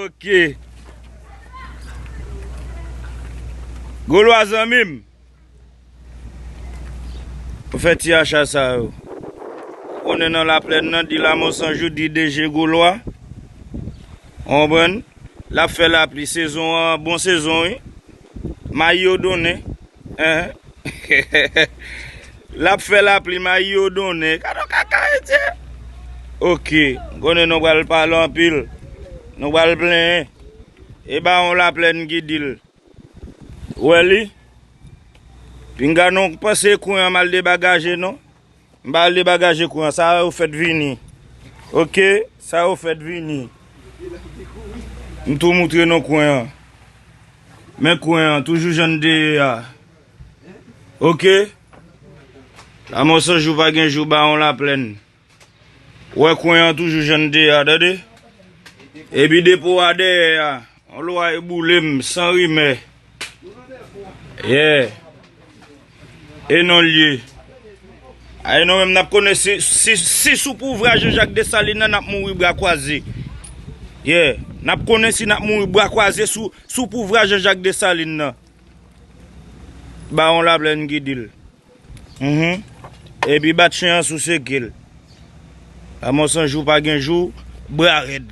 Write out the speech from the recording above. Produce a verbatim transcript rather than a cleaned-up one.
Ok. Golwa zanmi m. Ou fè ti acha sa yo. Konnen nan laplèn nan, di Lamò Sanjou, di D J Golwa. Ou konprann? L ap fè lapli. Sezon an, bon sezon, wi. Mayi yo donnen. Hein? L ap fè lapli, mayi yo donnen. Gade yon kaka, etye. Ok. Konnen nou pral pale anpil. Nou pral plenyen. E Bawon Laplèn ki di l. Ou wè li? Pinga non, panse kwen an m al debagaje non. M pa al debagaje kwen an. Sa yo fèt vini. Ok? Sa yo fèt vini. M tou moutre nou kwen an. Men kwen an, toujou jan n te ye a. Ok? Lamò Sanjou pa gen jou, Bawon Laplèn. Wè kwen an toujou jan n te ye a, tande? Epi depo a dèyè a. Yon lwa e boule m, san rimè. Yeah. E non l ye. Ay non, menm n ap konnen si, si, si sou pouvwa Jean Jacques Dessalines nan, n ap mouri bra kwaze. Yeah. N ap konnen si n ap mouri bra kwaze sou, sou pouvwa Jean Jacques Dessalines nan. Bawon Laplèn ki di l. Mhm. Epi bat chen an sou seke l. Lamò Sanjou pa gen jou, bra rèd.